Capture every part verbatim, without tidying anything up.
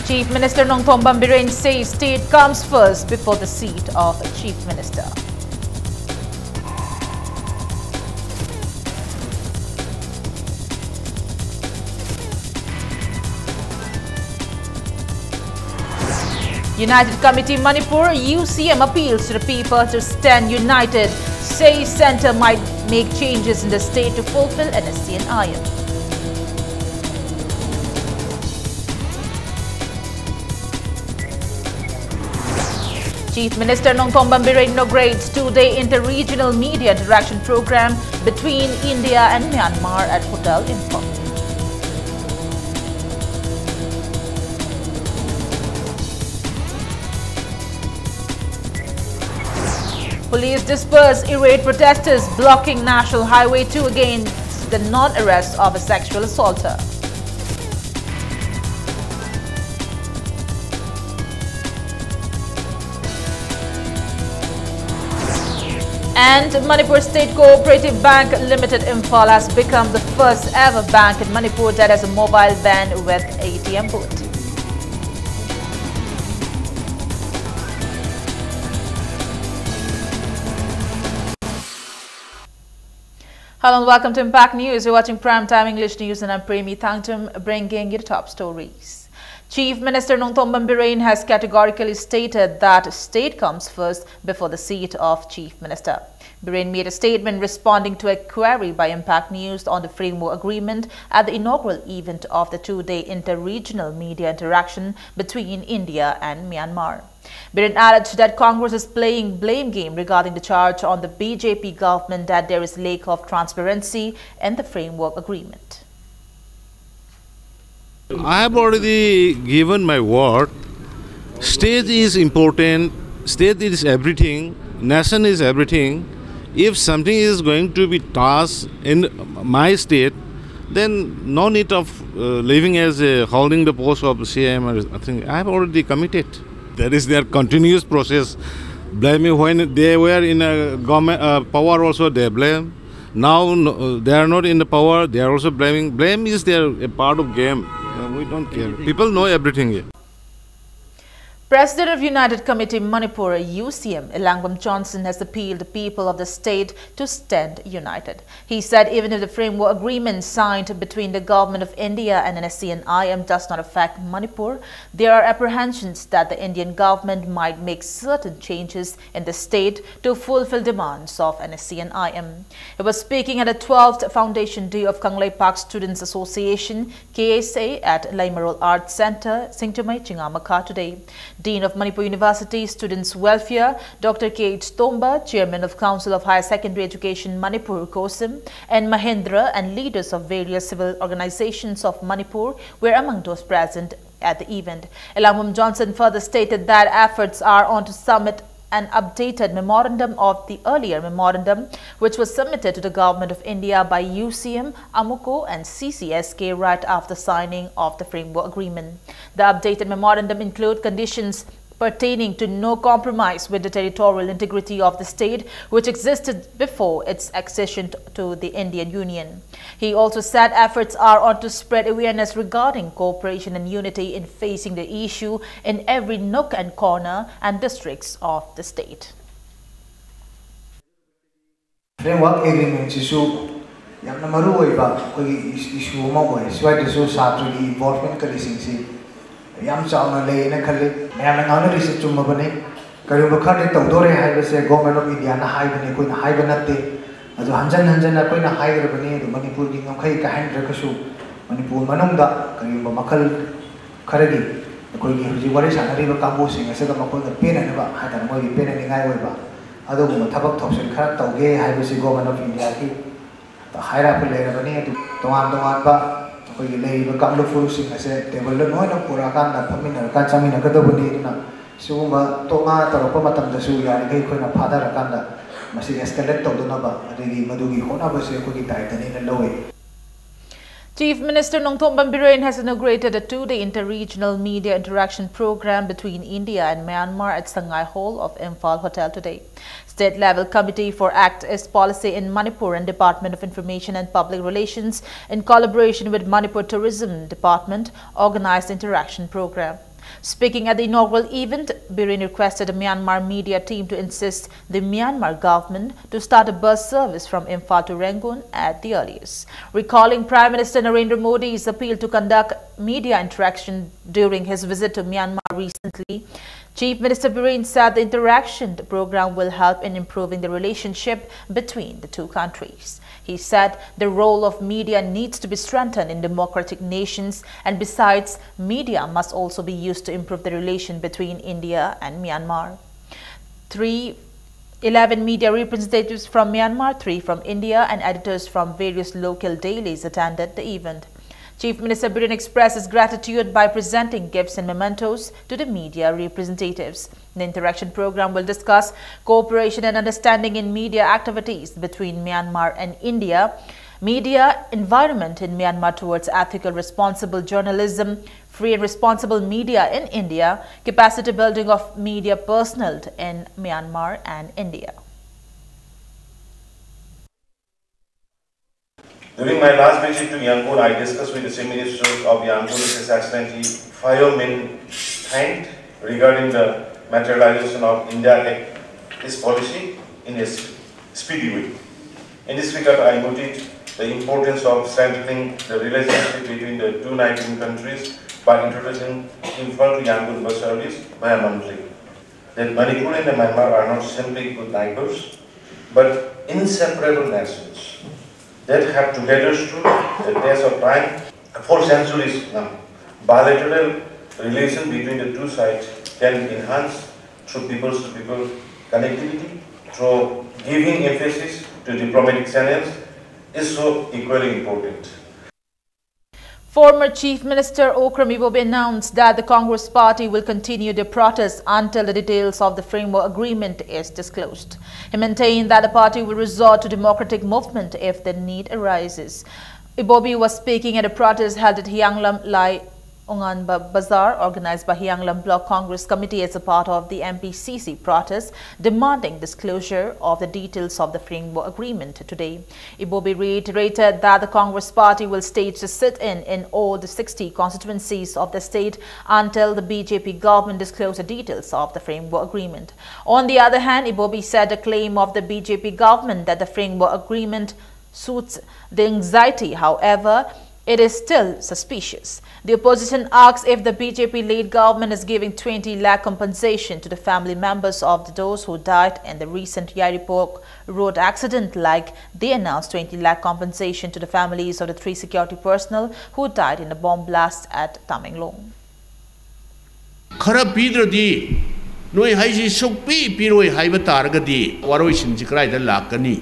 Chief Minister Nongthombam Biren says state comes first before the seat of Chief Minister. United Committee Manipur, U C M appeals to the people to stand united, says centre might make changes in the state to fulfil N S C N I M. Chief Minister Nongthombam Biren inaugurates two-day inter-regional media interaction program between India and Myanmar at Hotel Imphal. Police disperse irate protesters blocking National Highway two against the non-arrest of a sexual assaulter. And Manipur State Cooperative Bank Limited Imphal has become the first ever bank in Manipur that has a mobile van with A T M booth. Hello and welcome to Impact News. You're watching Prime Time English News and I'm Premi Thangtum, bringing you the top stories. Chief Minister Nongthombam Biren has categorically stated that state comes first before the seat of Chief Minister. Biren made a statement responding to a query by Impact News on the framework agreement at the inaugural event of the two-day inter-regional media interaction between India and Myanmar. Biren added that Congress is playing blame game regarding the charge on the B J P government that there is lack of transparency in the framework agreement. I have already given my word. State is important. State is everything. Nation is everything. If something is going to be tossed in my state, then no need of uh, living as a holding the post of C M. I think I have already committed. That is their continuous process. Blaming when they were in a government uh, power also they blame. Now no, they are not in the power. They are also blaming. Blame is their a part of game. We don't care. People know everything here. President of United Committee Manipur, U C M, Elangbam Johnson, has appealed the people of the state to stand united. He said even if the framework agreement signed between the government of India and N S C N I M does not affect Manipur, there are apprehensions that the Indian government might make certain changes in the state to fulfill demands of N S C N I M. He was speaking at the twelfth Foundation Day of Kangleipak Students Association, K S A, at Leimarol Arts Centre, Singjamei, Chingamakha today. Dean of Manipur University Students Welfare, Doctor K H Tomba, Chairman of Council of Higher Secondary Education Manipur, COHSEM, N Mahendra, and leaders of various civil organizations of Manipur were among those present at the event. Elangbam Johnson further stated that efforts are on to submit an updated memorandum of the earlier memorandum, which was submitted to the Government of India by U C M, AMUCO, and C C S K right after signing of the framework agreement. The updated memorandum include conditions pertaining to no compromise with the territorial integrity of the state, which existed before its accession to the Indian Union. He also said efforts are on to spread awareness regarding cooperation and unity in facing the issue in every nook and corner and districts of the state. Framework Agreement ꯁꯤꯁꯨ ꯌꯥꯝꯅ ꯃꯔꯨ ꯑꯣꯏꯕ ꯑꯩꯈꯣꯏꯒꯤ ꯏꯁꯨ ꯑꯃ ꯑꯣꯏ꯫ ꯁ꯭ꯋꯥꯏꯗꯁꯨ ꯁꯥꯇ꯭ꯔꯒꯤ involvement ꯀꯔꯤꯁꯤꯡꯁꯤ ꯌꯥꯝ ꯆꯥꯎꯅ ꯂꯩꯌꯦꯅ ꯈꯜꯂꯤ꯫ ꯃꯌꯥꯝꯅ ꯉꯥꯡꯅꯔꯤꯁꯤ ꯆꯨꯝꯃꯕꯅꯤ꯫ ꯀꯔꯤꯒꯨꯝꯕ ꯈꯔꯗꯤ ꯇꯧꯗꯣꯔꯦ ꯍꯥꯏꯕꯁꯦ Government of Indiaꯅ ꯍꯥꯏꯕꯅꯤ, ꯑꯩꯈꯣꯏꯅ ꯍꯥꯏꯕ ꯅꯠꯇꯦ꯫ ꯑꯗꯨ ꯍꯟꯖꯟ ꯍꯟꯖꯟꯅ ꯑꯩꯈꯣꯏꯅ ꯍꯥꯏꯈ꯭ꯔꯕꯅꯤ꯫ ꯑꯗꯨ ꯃꯅꯤꯄꯨꯔꯒꯤ ꯉꯝꯈꯩ ꯀꯥꯏꯍꯟꯗ꯭ꯔꯒꯁꯨ ꯃꯅꯤꯄꯨꯔ ꯃꯅꯨꯡꯗ ꯀꯔꯤꯒꯨꯝꯕ ꯃꯈꯜ ꯈꯔꯒꯤ ꯑꯩꯈꯣꯏꯒꯤ ꯍꯧꯖꯤꯛ ꯋꯥꯔꯤ ꯁꯥꯟꯅꯔꯤꯕ ꯀꯥꯡꯕꯨꯁꯤꯡ ꯑꯁꯤꯒ ꯃꯈꯣꯏꯒ ꯄꯦꯟꯅꯅꯕ ꯍꯥꯏꯇꯥꯔꯦ, ꯃꯣꯏꯒꯤ ꯄꯦꯟꯅꯅꯤꯡꯉꯥꯏ ꯑꯣꯏꯕ ꯑꯗꯨꯒꯨꯝꯕ ꯊꯕꯛ ꯊꯧꯁꯤꯜ ꯈꯔ ꯇꯧꯒꯦ ꯍꯥꯏꯕꯁꯤ Government of Indiaꯒꯤ ꯍꯥꯏꯔꯛꯄ ꯂꯩꯔꯕꯅꯤ꯫ ꯑꯗꯨ ꯇꯣꯉꯥꯟ ꯇꯣꯉꯥꯟꯕ ꯑꯩꯈꯣꯏꯒꯤ ꯂꯩꯔꯤꯕ ꯀꯥꯡꯂꯨꯞ ꯐꯨꯔꯨꯞꯁꯤꯡ ꯑꯁꯦ ꯇꯦꯕꯜꯗ ꯂꯣꯏꯅ ꯄꯨꯔꯛꯑꯀꯥꯟꯗ ꯐꯝꯃꯤꯟꯅꯔꯀꯥꯟꯗ ꯆꯥꯃꯤꯟꯅꯒꯗꯕꯅꯤ꯫ ꯑꯗꯨꯅ ꯁꯤꯒꯨꯝꯕ ꯇꯣꯉꯥꯟ ꯇꯧꯔꯛꯄ ꯃꯇꯝꯗꯁꯨ ꯌꯥꯔꯤꯈꯩ ꯑꯩꯈꯣꯏꯅ ꯐꯥꯊꯔꯀꯥꯟꯗ ꯃꯁꯤ escalate ꯇꯧꯗꯅꯕ ꯑꯗꯒꯤ ꯃꯗꯨꯒꯤ ꯍꯣꯠꯅꯕꯁꯦ ꯑꯩꯈꯣꯏꯒꯤ ꯗꯥꯏꯇꯅꯦꯅ ꯂꯧꯏ꯫ Chief Minister Nongthombam Biren has inaugurated a two-day inter-regional media interaction program between India and Myanmar at Sangai Hall of Imphal Hotel today. State-level Committee for Act East Policy in Manipur and Department of Information and Public Relations, in collaboration with Manipur Tourism Department, organized the interaction program. Speaking at the inaugural event, Biren requested the Myanmar media team to insist the Myanmar government to start a bus service from Imphal to Rangoon at the earliest. Recalling Prime Minister Narendra Modi's appeal to conduct media interaction during his visit to Myanmar recently, Chief Minister Biren said the interaction program will help in improving the relationship between the two countries. He said the role of media needs to be strengthened in democratic nations, and besides, media must also be used to improve the relation between India and Myanmar. Three, eleven media representatives from Myanmar, three from India, and editors from various local dailies attended the event. Chief Minister Biren expressed his gratitude by presenting gifts and mementos to the media representatives. The interaction program will discuss cooperation and understanding in media activities between Myanmar and India, media environment in Myanmar towards ethical, responsible journalism, free and responsible media in India, capacity building of media personnel in Myanmar and India. During my last visit to Yangon, I discussed with the Chief Minister of Yangon, His Excellency Phayao Min Thein, regarding the materialization of India Act East policy in a speedy way. In this regard, I noted the importance of strengthening the relationship between the two neighboring countries by introducing Imphal to Yangon bus service via Mandalay. That Manipur and Myanmar are not simply good neighbors, but inseparable nations that have together stood the test of time for centuries now. Bilateral relation between the two sides can enhance through people to people connectivity, through giving emphasis to diplomatic channels is so equally important. Former Chief Minister Okram Ibobe announced that the Congress party will continue the protest until the details of the framework agreement is disclosed. He maintained that the party will resort to democratic movement if the need arises. Ibobi was speaking at a protest held at Hiyanglam Lai Unganba Bazar, organized by Hiyanglam Block Congress Committee as a part of the M P C C protest, demanding disclosure of the details of the framework agreement today. Ibobi reiterated that the Congress party will stage a sit-in in all the sixty constituencies of the state until the B J P government disclose the details of the framework agreement. On the other hand, Ibobi said the claim of the B J P government that the framework agreement suits the anxiety, however, it is still suspicious. The opposition asks if the B J P-led government is giving twenty lakh compensation to the family members of those who died in the recent Yairipok road accident, like they announced twenty lakh compensation to the families of the three security personnel who died in a bomb blast at Tamenglong. ꯈꯔ ꯄꯤꯗ꯭ꯔꯗꯤ ꯅꯣꯏ ꯍꯥꯏꯁꯤ ꯁꯨꯛꯄꯤ ꯄꯤꯔꯣꯏ ꯍꯥꯏꯕ ꯇꯥꯔꯒꯗꯤ ꯋꯥꯔꯣꯏꯁꯤꯟꯁꯤ ꯀꯗꯥꯏꯗ ꯂꯥꯛꯀꯅꯤ?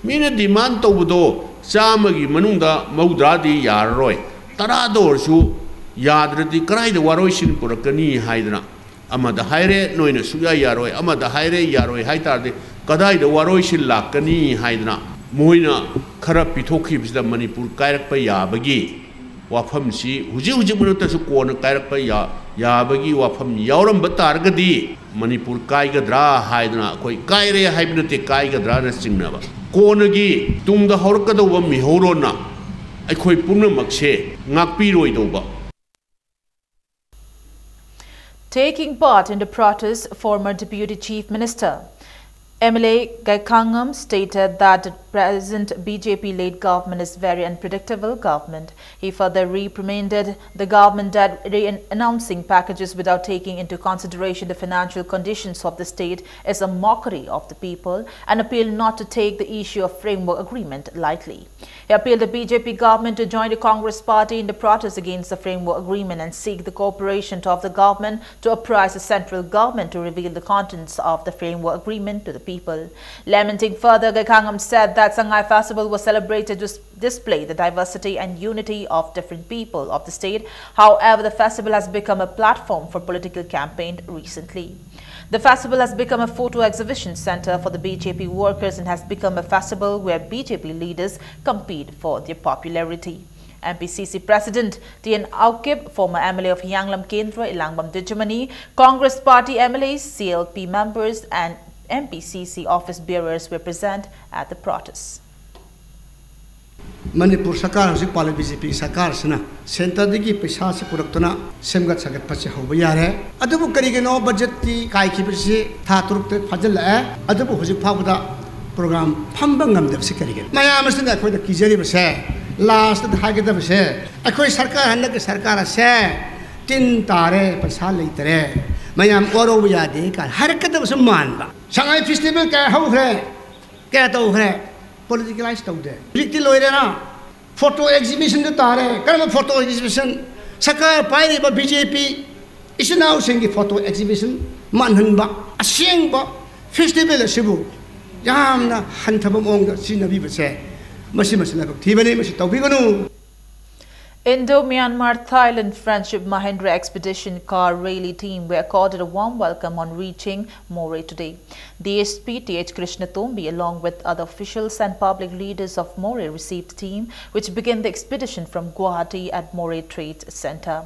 ꯃꯤꯅ demand ꯇꯧꯕꯗꯣ ꯆꯥꯝꯃꯒꯤ ꯃꯅꯨꯡꯗ ꯃꯧꯗ꯭ꯔꯥꯗꯤ ꯌꯥꯔꯔꯣꯏ, ꯇꯔꯥꯗ ꯑꯣꯏꯔꯁꯨ ꯌꯥꯗ꯭ꯔꯗꯤ ꯀꯗꯥꯏꯗ ꯋꯥꯔꯣꯏꯁꯤꯟ ꯄꯨꯔꯛꯀꯅꯤ ꯍꯥꯏꯗꯅ ꯑꯃꯗ ꯍꯥꯏꯔꯦ, ꯅꯣꯏꯅ ꯁꯨꯛꯌꯥ ꯌꯥꯔꯣꯏ, ꯑꯃꯗ ꯍꯥꯏꯔꯦ, ꯌꯥꯔꯣꯏ ꯍꯥꯏ ꯇꯥꯔꯗꯤ ꯀꯗꯥꯏꯗ ꯋꯥꯔꯣꯏꯁꯤꯟ ꯂꯥꯛꯀꯅꯤ ꯍꯥꯏꯗꯅ ꯃꯣꯏꯅ ꯈꯔ ꯄꯤꯊꯣꯛꯈꯤꯕꯁꯤꯗ ꯃꯅꯤꯄꯨꯔ ꯀꯥꯏꯔꯛꯄ ꯌꯥꯕꯒꯤ ꯋꯥꯐꯝꯁꯤ ꯍꯧꯖꯤꯛ ꯍꯧꯖꯤꯛꯃꯛꯇꯁꯨ ꯀꯣꯟꯅ ꯀꯥꯏꯔꯛꯄ ꯌꯥ-, ꯌꯥꯕꯒꯤ ꯋꯥꯐꯝ ꯌꯥꯎꯔꯝꯕ ꯇꯥꯔꯒꯗꯤ ꯃꯅꯤꯄꯨꯔ ꯀꯥꯏꯒꯗ꯭ꯔꯥ ꯍꯥꯏꯗꯅ ꯑꯩꯈꯣꯏ ꯀꯥꯏꯔꯦ ꯍꯥꯏꯕ ꯅꯠꯇꯦ, ꯀꯥꯏꯒꯗ꯭ꯔꯥꯅ ꯆꯤꯡꯅꯕ꯫ ꯀꯣꯟꯅꯒꯤ ꯇꯨꯡꯗ ꯍꯧꯔꯛꯀꯗꯧꯕ ꯃꯤꯍꯧꯔꯣꯟꯅ ꯑꯩꯈꯣꯏ ꯄꯨꯝꯅꯃꯛꯁꯦ ꯉꯥꯛꯄꯤꯔꯣꯏꯗꯧꯕ꯫ Taking part in the protest, former Deputy Chief Minister M L A Gaikhangam stated that the present B J P-led government is very unpredictable government. He further reprimanded the government that re-announcing packages without taking into consideration the financial conditions of the state is a mockery of the people and appealed not to take the issue of framework agreement lightly. He appealed the B J P government to join the Congress party in the protest against the framework agreement and seek the cooperation of the government to apprise the central government to reveal the contents of the framework agreement to the people. Lamenting further, Gaikhangam said that Sangai Festival was celebrated to s-, display the diversity and unity of different people of the state. However, the festival has become a platform for political campaign recently. The festival has become a photo exhibition center for the B J P workers and has become a festival where B J P leaders compete for their popularity. M P C C President T N Aukip, former M L A of Hianglam Kendra, Elangbam Dejamani, Congress Party M L As, C L P members, and M P C C office bearers were present at the protest. Manipur ꯁꯔꯀꯥꯔ ꯍꯧꯖꯤꯛ ꯄꯥꯜꯂꯤꯕ B J ꯄꯤ ꯁꯔꯀꯥꯔꯁꯤꯅ ꯁꯦꯟꯇꯔꯗꯒꯤ ꯄꯩꯁꯥꯁꯤ ꯄꯨꯔꯛꯇꯨꯅ ꯁꯦꯝꯒꯠ ꯁꯥꯒꯠꯄꯁꯦ ꯍꯧꯕ ꯌꯥꯔꯦ꯫ ꯑꯗꯨꯕꯨ ꯀꯔꯤꯒꯤꯅꯣ ꯕꯖꯦꯠꯇꯤ ꯀꯥꯏꯈꯤꯕꯁꯤ ꯊꯥ ꯇꯔꯨꯛꯇ ꯐꯥꯖꯤꯜꯂꯛꯑꯦ, ꯑꯗꯨꯕꯨ ꯍꯧꯖꯤꯛ ꯐꯥꯎꯕꯗ ꯄ꯭ꯔꯣꯒ꯭ꯔꯥꯝ ꯐꯝꯕ ꯉꯝꯗꯕꯁꯤ ꯀꯔꯤꯒꯤꯅꯣ? ꯃꯌꯥꯝ ꯑꯁꯤꯅ ꯑꯩꯈꯣꯏꯗ ꯀꯤꯖꯔꯤꯕꯁꯦ, ꯂꯥꯁꯇ ꯍꯥꯏꯒꯗꯕꯁꯦ, ꯑꯩꯈꯣꯏ ꯁꯔꯀꯥꯔ, ꯍꯟꯗꯛꯀꯤ ꯁꯔꯀꯥꯔ ꯑꯁꯦ ꯇꯤꯟ ꯇꯥꯔꯦ, ꯄꯩꯁꯥ ꯂꯩꯇꯔꯦ, ꯃꯌꯥꯝ ꯋꯥꯔꯧꯕ ꯌꯥꯗꯦ ꯀꯥꯏꯅ ꯍꯥꯏꯔꯛꯀꯗꯕꯁꯨ ꯃꯥꯟꯕ꯫ ꯁꯉꯥꯏ ꯐꯦꯁꯇꯤꯚꯦꯜ ꯀꯌꯥ ꯍꯧꯈ꯭ꯔꯦ, ꯀꯌꯥ ꯇꯧꯈ꯭ꯔꯦ? ꯄꯣꯂꯤꯇꯤꯀꯦꯂꯥꯏꯁ ꯇꯧꯗꯦ꯫ ꯍꯧꯖꯤꯛꯇꯤ ꯂꯣꯏꯔꯦꯅ, ꯐꯣꯇꯣ ꯑꯦꯛꯖꯤꯕꯤꯁꯟꯗ ꯇꯥꯔꯦ꯫ ꯀꯔꯝꯕ ꯐꯣꯇꯣ ꯑꯦꯛꯖꯤꯕꯤꯁꯟ? ꯁꯔꯀꯥꯔ ꯄꯥꯏꯔꯤꯕ ꯕꯤ ꯖꯦ ꯄꯤ ꯏꯆꯤꯟ ꯏꯅꯥꯎꯁꯤꯡꯒꯤ ꯐꯣꯇꯣ ꯑꯦꯛꯖꯤꯕꯤꯁꯟ ꯃꯥꯟꯍꯟꯕ, ꯑꯁꯦꯡꯕ ꯐꯦꯁꯇꯤꯚꯦꯜ ꯑꯁꯤꯕꯨ ꯌꯥꯝꯅ ꯍꯟꯊꯕ ꯃꯑꯣꯡꯗ ꯁꯤꯖꯤꯟꯅꯕꯤꯕꯁꯦ, ꯃꯁꯤ, ꯃꯁꯤ ꯂꯥꯏꯕꯛ ꯊꯤꯕꯅꯤ, ꯃꯁꯤ ꯇꯧꯕꯤꯒꯅꯨ꯫ Indo-Myanmar Thailand Friendship Mahindra Expedition Car Rally team were accorded a warm welcome on reaching Moreh today. D S P T H Krishnatombi, along with other officials and public leaders of Moreh, received the team, which began the expedition from Guwahati at Moreh Trade Center.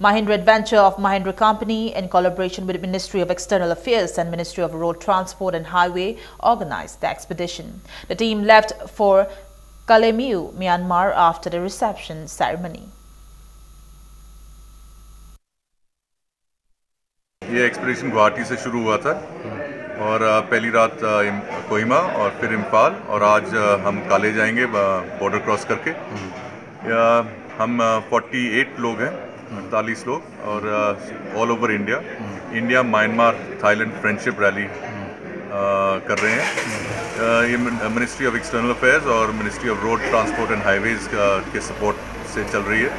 Mahindra Adventure of Mahindra Company, in collaboration with the Ministry of External Affairs and Ministry of Road Transport and Highway, organized the expedition. The team left for Kalemiu, Myanmar, after the reception ceremony. ये expedition Guwahati से शुरू हुआ था और अ, पहली रात अ, इम- कोहिमा और फिर इम्फाल और आज अ, हम काले जाएंगे बॉर्डर क्रॉस करके। या, हम अ, अड़तालीस लोग हैं, अड़तालीस लोग, और all over India, India, Myanmar, Thailand friendship rally कर रहे हैं। अ, ये मिनिस्ट्री ऑफ एक्सटर्नल अफेयर्स और ministry of road transport and highways के सपोर्ट से चल रही है।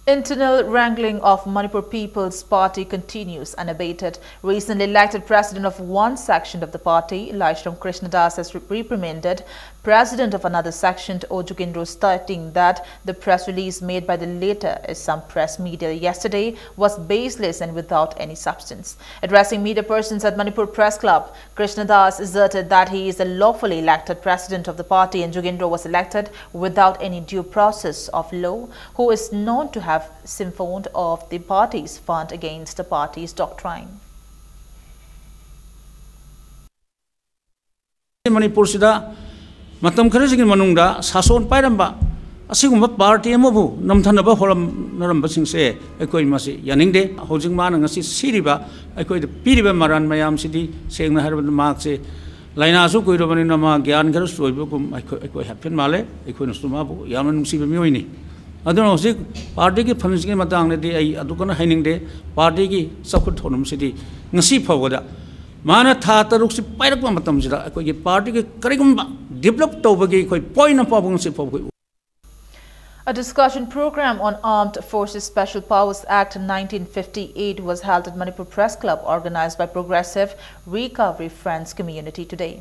Internal wrangling of Manipur People's Party continues unabated. Recently elected president of one section of the party, Laishram Krishnadas, has re- reprimanded president of another section, O Jugindro, stating that the press release made by the latter in some press media yesterday was baseless and without any substance. Addressing media persons at Manipur Press Club, Krishnadas asserted that he is the lawfully elected president of the party and Jugindro was elected without any due process of law, who is known to have siphoned off the party's fund against the party's doctrine. ꯃꯅꯤꯄꯨꯔꯁꯤꯗ ꯃꯇꯝ ꯈꯔꯁꯤꯒꯤ ꯃꯅꯨꯡꯗ ꯁꯥꯁꯣꯟ ꯄꯥꯏꯔꯝꯕ ꯑꯁꯤꯒꯨꯝꯕ party ꯑꯃꯕꯨ ꯅꯝꯊꯅꯕ ꯍꯣꯠꯅꯔꯝꯕꯁꯤꯡꯁꯦ ꯑꯩꯈꯣꯏ ꯃꯁꯤ ꯌꯥꯅꯤꯡꯗꯦ꯫ ꯍꯧꯖꯤꯛ ꯃꯥꯅ ꯉꯁꯤ ꯁꯤꯔꯤꯕ, ꯑꯩꯈꯣꯏꯗ ꯄꯤꯔꯤꯕ ꯃꯔꯥꯜ ꯃꯌꯥꯝꯁꯤꯗꯤ ꯁꯦꯡꯅ ꯍꯥꯏꯔꯕꯗ ꯃꯍꯥꯛꯁꯦ ꯂꯥꯏꯅꯥꯁꯨ ꯀꯨꯏꯔꯕꯅꯤꯅ ꯃꯥ ꯒ꯭ꯌꯥꯟ ꯈꯔ ꯆꯣꯏꯕꯒꯨꯝ ꯑꯩꯈꯣꯏ, ꯑꯩꯈꯣꯏ ꯍꯥꯏꯐꯦꯠ ꯃꯥꯜꯂꯦ꯫ ꯑꯩꯈꯣꯏꯅꯁꯨ ꯃꯥꯕꯨ ꯌꯥꯝꯅ ꯅꯨꯡꯁꯤꯕ ꯃꯤꯑꯣꯏꯅꯤ꯫ ꯑꯗꯨꯅ ꯍꯧꯖꯤꯛ ꯄꯥꯔꯇꯤꯒꯤ ꯐꯟꯁꯤꯒꯤ ꯃꯇꯥꯡꯗꯗꯤ ꯑꯩ ꯑꯗꯨ ꯀꯟꯅ ꯍꯥꯏꯅꯤꯡꯗꯦ꯫ ꯄꯥꯔꯇꯤꯒꯤ ꯆꯥꯎꯈꯠ ꯊꯧꯔꯝꯁꯤꯗꯤ ꯉꯁꯤ ꯐꯥꯎꯕꯗ ꯃꯥꯅ ꯊꯥ ꯇꯔꯨꯛꯁꯤ ꯄꯥꯏꯔꯛꯄ ꯃꯇꯝꯁꯤꯗ ꯑꯩꯈꯣꯏꯒꯤ ꯄꯥꯔꯇꯤꯒꯤ ꯀꯔꯤꯒꯨꯝꯕ ꯗꯤꯕ꯭ꯂꯞ ꯇꯧꯕꯒꯤ ꯑꯩꯈꯣꯏ ꯄꯣꯏꯟ ꯑꯃ ꯐꯥꯎꯕ ꯉꯁꯤ ꯐꯥꯎꯕ ꯑꯩꯈꯣꯏ A discussion program on Armed Forces Special Powers Act nineteen fifty-eight was held at Manipur Press Club, organized by Progressive Recovery Friends Community today.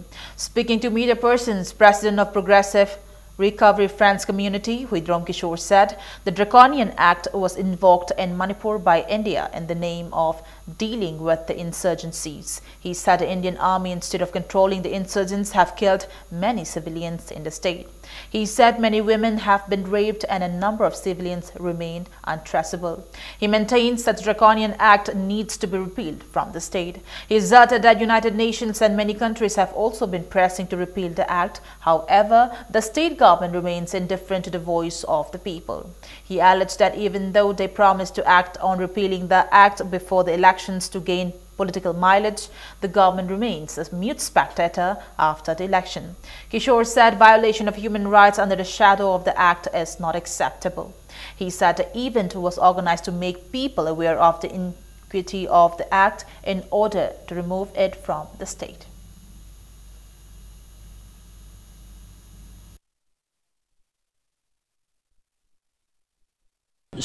Speaking to media persons, President of Progressive Recovery Friends Community, Huidrom Kishore, said the Draconian Act was invoked in Manipur by India in the name of dealing with the insurgencies. He said the Indian army, instead of controlling the insurgents, have killed many civilians in the state. He said many women have been raped and a number of civilians remain untraceable. He maintains that the Draconian Act needs to be repealed from the state. He asserted that United Nations and many countries have also been pressing to repeal the act. However, the state government remains indifferent to the voice of the people. He alleged that even though they promised to act on repealing the act before the elections to gain political mileage, the government remains a mute spectator after the election. Kishore said violation of human rights under the shadow of the act is not acceptable. He said the event was organized to make people aware of the iniquity of the act in order to remove it from the state.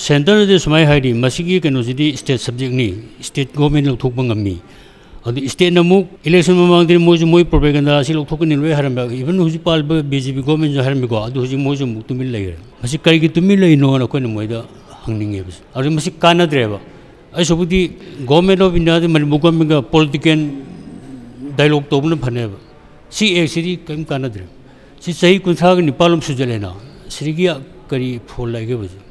ꯁꯦꯟꯇꯔꯅꯗꯤ ꯁꯨꯃꯥꯏꯅ ꯍꯥꯏꯔꯤ, ꯃꯁꯤꯒꯤ ꯀꯩꯅꯣꯁꯤꯗꯤ state subjectꯅꯤ, state government ꯂꯧꯊꯣꯛꯄ ꯉꯝꯃꯤ꯫ ꯑꯗꯨ stateꯅ ꯑꯃꯨꯛ election ꯃꯃꯥꯡꯗꯗꯤ ꯃꯣꯏꯁꯨ ꯃꯣꯏ propaganda ꯑꯁꯤ ꯂꯧꯊꯣꯛꯀꯅꯤ ꯂꯣꯏ ꯍꯥꯏꯔꯝꯃꯦ꯫ Even ꯍꯧꯖꯤꯛ ꯄꯥꯜꯂꯤꯕ B J P governmentꯁꯨ ꯍꯥꯏꯔꯝꯃꯤꯀꯣ, ꯑꯗꯨ ꯍꯧꯖꯤꯛ ꯃꯣꯏꯁꯨ ꯑꯃꯨꯛ ꯇꯨꯃꯤꯟ ꯂꯩꯈ꯭ꯔꯦ꯫ ꯃꯁꯤ ꯀꯔꯤꯒꯤ ꯇꯨꯃꯤꯟ ꯂꯩꯔꯤꯅꯣꯅ ꯑꯩꯈꯣꯏꯅ ꯃꯣꯏꯗ ꯍꯪꯅꯤꯡꯉꯦꯕ꯫ ꯑꯗꯨ ꯃꯁꯤ ꯀꯥꯟꯅꯗ꯭ꯔꯦꯕ꯫ ꯑꯩꯁꯨꯕꯨꯗꯤ Government of Indiaꯗꯤ Manipur governmentꯒ political dialogue ꯇꯧꯕꯅ ꯐꯅꯦꯕ꯫ ꯁꯤ actꯁꯤꯗꯤ ꯀꯔꯤꯝ ꯀꯥꯟꯅꯗ꯭ꯔꯦ꯫ ꯁꯤ ꯆꯍꯤ ꯀꯨꯟꯊ꯭ꯔꯥꯒ ꯅꯤꯄꯥꯜ ꯑꯃ ꯁꯨꯖꯜꯂꯦꯅ꯫ ꯁꯤꯗꯒꯤ ꯀꯔꯤ ꯐꯣꯜ ꯂꯩꯒꯦꯕ ꯍꯧꯖꯤꯛ?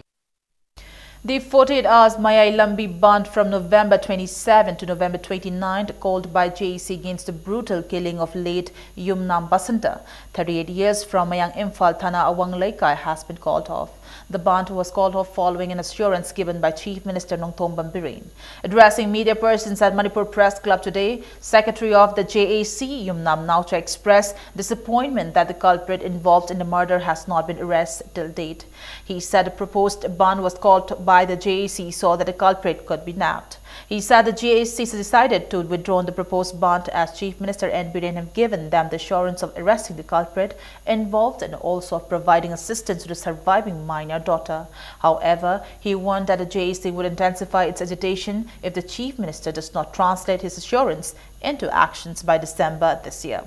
The forty-eight hours Mayai Lambi bandh from November twenty-seven to November twenty-nine, called by J A C against the brutal killing of late Yumnam Basanta, thirty-eight years, from Mayang Imphal Thana Awang Leikai, has been called off. The bandh was called off following an assurance given by Chief Minister Nongthombam Biren. Addressing media persons at Manipur Press Club today, Secretary of the J A C, Yumnam Naocha, expressed disappointment that the culprit involved in the murder has not been arrested till date. He said the proposed bandh was called by the J A C so that the culprit could be nabbed. He said the J A C has decided to withdraw the proposed bandh as Chief Minister N Biren have given them the assurance of arresting the culprit involved and also of providing assistance to the surviving minor daughter. However, he warned that the J A C would intensify its agitation if the Chief Minister does not translate his assurance into actions by December this year.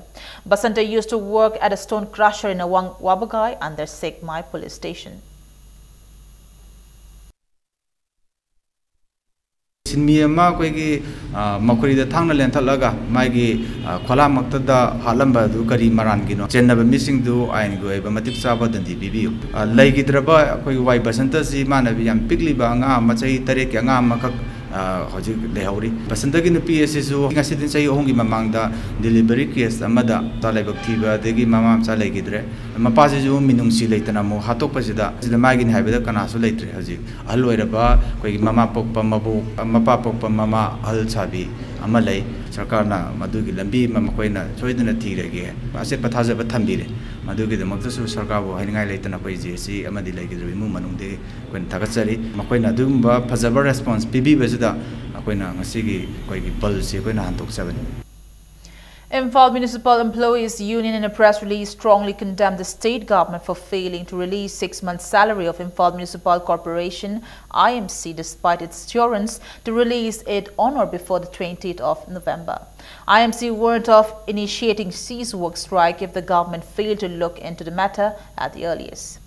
Basanta used to work at a stone crusher in Awang Wabagai under Sekmai Police Station. ꯁꯤꯟꯃꯤ ꯑꯃ ꯑꯩꯈꯣꯏꯒꯤ ꯃꯈꯨꯔꯤꯗ ꯊꯥꯡꯅ ꯂꯦꯟꯊꯠꯂꯒ ꯃꯥꯒꯤ ꯈ꯭ꯋꯥꯂꯥꯡꯃꯛꯇꯗ ꯍꯥꯠꯂꯝꯕ ꯑꯗꯨ ꯀꯔꯤ ꯃꯔꯥꯟꯒꯤꯅꯣ? ꯆꯦꯟꯅꯕ ꯃꯤꯁꯤꯡꯗꯨ ꯑꯥꯏꯟꯒꯤ ꯑꯣꯏꯕ ꯃꯇꯤꯛ ꯆꯥꯕ ꯗꯟꯗꯤ ꯄꯤꯕꯤꯌꯨ꯫ ꯂꯩꯈꯤꯗ꯭ꯔꯕ ꯑꯩꯈꯣꯏꯒꯤ ꯋꯥꯏ ꯕꯁꯟꯇꯁꯤ ꯏꯃꯥꯟꯅꯕꯤ ꯌꯥꯝ ꯄꯤꯛꯂꯤꯕ ꯑꯉꯥꯡ ꯑꯃ, ꯆꯍꯤ ꯇꯔꯦꯠꯀꯤ ꯑꯉꯥꯡ ꯑꯃꯈꯛ ꯍꯧꯖꯤꯛ ꯂꯩꯍꯧꯔꯤ꯫ ꯕꯁꯟꯇꯒꯤ ꯅꯨꯄꯤ ꯑꯁꯤꯁꯨ ꯉꯁꯤꯗꯤ ꯆꯍꯤ ꯑꯍꯨꯝꯒꯤ ꯃꯃꯥꯡꯗ delivery case ꯑꯃꯗ ꯃꯆꯥ ꯂꯥꯏꯕꯛ ꯊꯤꯕꯗꯒꯤ ꯃꯃꯥ ꯃꯆꯥ ꯂꯩꯈꯤꯗ꯭ꯔꯦ꯫ ꯃꯄꯥꯁꯤꯁꯨ ꯃꯤꯅꯨꯡꯁꯤ ꯂꯩꯇꯅ ꯑꯃꯨꯛ ꯍꯥꯠꯇꯣꯛꯄꯁꯤꯗ ꯁꯤꯗ ꯃꯥꯒꯤꯅꯤ ꯍꯥꯏꯕꯗ ꯀꯅꯥꯁꯨ ꯂꯩꯇ꯭ꯔꯦ꯫ ꯍꯧꯖꯤꯛ ꯑꯍꯜ ꯑꯣꯏꯔꯕ ꯑꯩꯈꯣꯏꯒꯤ ꯃꯃꯥ ꯄꯣꯛꯄ ꯃꯕꯣꯛ, ꯃꯄꯥ ꯄꯣꯛꯄ ꯃꯃꯥ ꯑꯍꯜ ꯁꯥꯕꯤ ꯑꯃ ꯂꯩ꯫ ꯁꯔꯀꯥꯔꯅ ꯃꯗꯨꯒꯤ ꯂꯝꯕꯤ ꯑꯃ ꯃꯈꯣꯏꯅ ꯁꯣꯏꯗꯅ ꯊꯤꯔꯒꯦ ꯑꯆꯦꯠꯄ ꯊꯥꯖꯕ ꯊꯝꯕꯤꯔꯦ꯫ ꯃꯗꯨꯒꯤꯗꯃꯛꯇꯁꯨ ꯁꯔꯀꯥꯔꯕꯨ ꯍꯥꯏꯅꯤꯡꯉꯥꯏ ꯂꯩꯇꯅ ꯑꯩꯈꯣꯏ J A C ꯑꯃꯗꯤ ꯂꯩꯈꯤꯗ꯭ꯔꯕ ꯏꯃꯨꯡ ꯃꯅꯨꯡꯗꯒꯤ ꯑꯩꯈꯣꯏꯅ ꯊꯥꯒꯠꯆꯔꯤ꯫ ꯃꯈꯣꯏꯅ ꯑꯗꯨꯒꯨꯝꯕ ꯐꯖꯕ response ꯄꯤꯕꯤꯕꯁꯤꯗ ꯑꯩꯈꯣꯏꯅ ꯉꯁꯤꯒꯤ ꯑꯩꯈꯣꯏꯒꯤ ꯕꯜꯁꯤ ꯑꯩꯈꯣꯏꯅ ꯍꯟꯗꯣꯛꯆꯕꯅꯤ꯫ Imphal Municipal Employees Union, in a press release, strongly condemned the state government for failing to release six months' salary of Imphal Municipal Corporation, I M C, despite its assurance to release it on or before the twentieth of November. I M C warned of initiating cease work strike if the government failed to look into the matter at the earliest.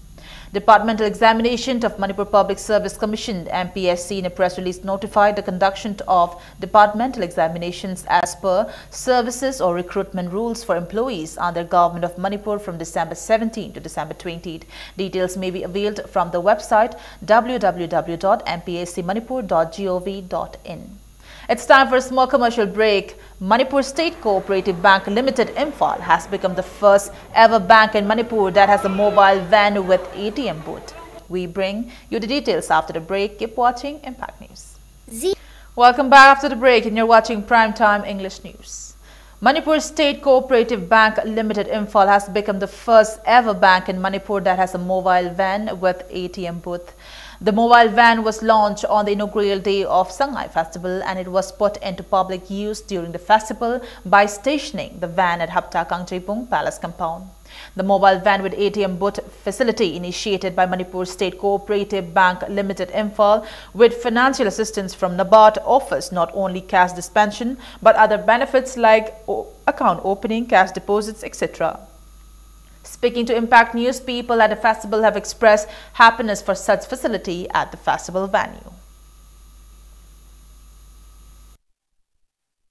Departmental Examination of Manipur Public Service Commission, M P S C, in a press release, notified the conduction of departmental examinations as per services or recruitment rules for employees under Government of Manipur from December seventeenth to December twentieth. Details may be availed from the website www.mpscmanipur.gov.in. It's time for a small commercial break. Manipur State Cooperative Bank Limited, Imphal, has become the first ever bank in Manipur that has a mobile van with A T M booth. We bring you the details after the break. Keep watching Impact News. Welcome back after the break, and you're watching Prime Time English News. Manipur State Cooperative Bank Limited, Imphal, has become the first ever bank in Manipur that has a mobile van with A T M booth. The mobile van was launched on the inaugural day of Sangai Festival, and it was put into public use during the festival by stationing the van at Hapta Kangcheipung Palace compound. The mobile van with A T M booth facility, initiated by Manipur State Cooperative Bank Limited, Imphal, with financial assistance from NABARD, offers not only cash dispensation but other benefits like o-, account opening, cash deposits, et cetera. Speaking to Impact News, people at the festival have expressed happiness for such facility at the festival venue.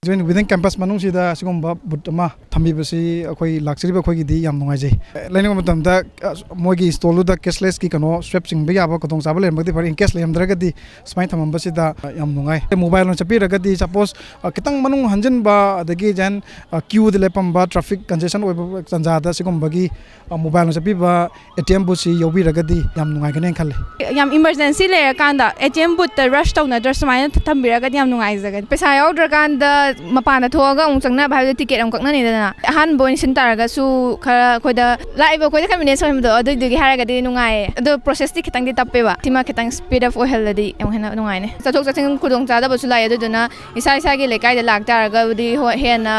Within campus ꯃꯅꯨꯡꯁꯤꯗ ꯑꯁꯤꯒꯨꯝꯕ ꯕꯨꯠ ꯑꯃ ꯊꯝꯕꯤꯕꯁꯤ ꯑꯩꯈꯣꯏ ꯂꯥꯛꯆꯔꯤꯕ ꯑꯩꯈꯣꯏꯒꯤꯗꯤ ꯌꯥꯝ ꯅꯨꯡꯉꯥꯏꯖꯩ꯫ ꯂꯩꯅꯤꯡꯕ ꯃꯇꯝꯗ, ꯑ, ꯃꯣꯏꯒꯤ ꯁ꯭ꯇꯣꯜꯗꯨꯗ cashlessꯀꯤ ꯀꯩꯅꯣ, ꯁ꯭ꯋꯦꯞ ꯆꯤꯡꯕ ꯌꯥꯕ ꯈꯨꯗꯣꯡꯆꯥꯕ ꯂꯩꯔꯝꯃꯒꯗꯤ ꯐꯔꯦ꯫ In case ꯂꯩꯔꯝꯗ꯭ꯔꯒꯗꯤ ꯁꯨꯃꯥꯏꯅ ꯊꯝꯃꯝꯕꯁꯤꯗ, ꯑ, ꯌꯥꯝ ꯅꯨꯡꯉꯥꯏ꯫ ꯃꯣꯕꯥꯏꯜ ꯑꯣꯏꯅ ꯆꯠꯄꯤꯔꯒꯗꯤ, suppose, ꯑ, ꯈꯤꯇꯪ ꯃꯅꯨꯡ ꯍꯟꯖꯤꯟꯕ, ꯑꯗꯒꯤ then, ꯑ, queueꯗ ꯂꯦꯞꯄꯝꯕ, traffic congestion ꯑꯣꯏꯕ ꯇꯥꯟꯖꯥꯗ ꯁꯤꯒꯨꯝꯕꯒꯤ, ꯑ, ꯃꯣꯕꯥꯏꯜ ꯑꯣꯏꯅ ꯆꯠꯄꯤꯕ A T M boothꯁꯤ ꯌꯥꯎꯕꯤꯔꯒꯗꯤ ꯌꯥꯝ ꯅꯨꯡꯉꯥꯏꯒꯅꯦꯅ ꯈꯜꯂꯤ꯫ ꯌꯥꯝ emergency ꯂꯩꯔꯀꯥꯟꯗ A T M boothꯇ rush ꯇꯧꯅꯗ꯭ꯔꯁꯨ ꯁꯨꯃꯥꯏꯅ ꯊꯝꯕꯤꯔꯒꯗꯤ ꯌꯥꯝ ꯅꯨꯡꯉꯥꯏꯖꯒꯅꯤ꯫ ꯄꯩꯁꯥ ꯌꯥꯎꯗ꯭ꯔꯀꯥꯟꯗ ꯃꯄꯥꯟꯗ ꯊꯣꯛꯑꯒ ꯑꯃꯨꯛ ꯆꯪꯅꯕ ꯍꯥꯏꯕꯗꯣ ꯇꯤꯀꯦꯠ ꯑꯃꯨꯛ ꯀꯛꯅꯅꯤꯗꯅ꯫ ꯑꯍꯥꯟꯕ ꯑꯣꯏꯅ ꯁꯤꯟ ꯇꯥꯔꯒꯁꯨ ꯈꯔ ꯑꯩꯈꯣꯏꯗ ꯂꯥꯛꯏꯕ ꯑꯩꯈꯣꯏꯗ convenience ꯑꯣꯏꯍꯟꯕꯗꯣ ꯑꯗꯨꯏꯗꯨꯒꯤ ꯍꯥꯏꯔꯒꯗꯤ ꯅꯨꯡꯉꯥꯏꯌꯦ꯫ ꯑꯗꯣ processꯇꯤ ꯈꯤꯇꯪꯗꯤ ꯇꯞꯄꯦꯕ꯫ ꯁꯤꯃ ꯈꯤꯇꯪ speed up ꯑꯣꯏꯍꯜꯂꯗꯤ ꯑꯃꯨꯛ ꯍꯦꯟꯅ ꯅꯨꯡꯉꯥꯏꯅꯤ꯫ ꯆꯠꯊꯣꯛ ꯆꯠꯁꯤꯟ ꯈꯨꯗꯣꯡꯆꯥꯗꯕꯁꯨ ꯂꯥꯛꯑꯦ꯫ ꯑꯗꯨꯗꯨꯅ ꯏꯁꯥ ꯏꯁꯥꯒꯤ ꯂꯩꯀꯥꯏꯗ ꯂꯥꯛꯇꯥꯔꯒꯕꯨꯗꯤ ꯍꯣꯏ ꯍꯦꯟꯅ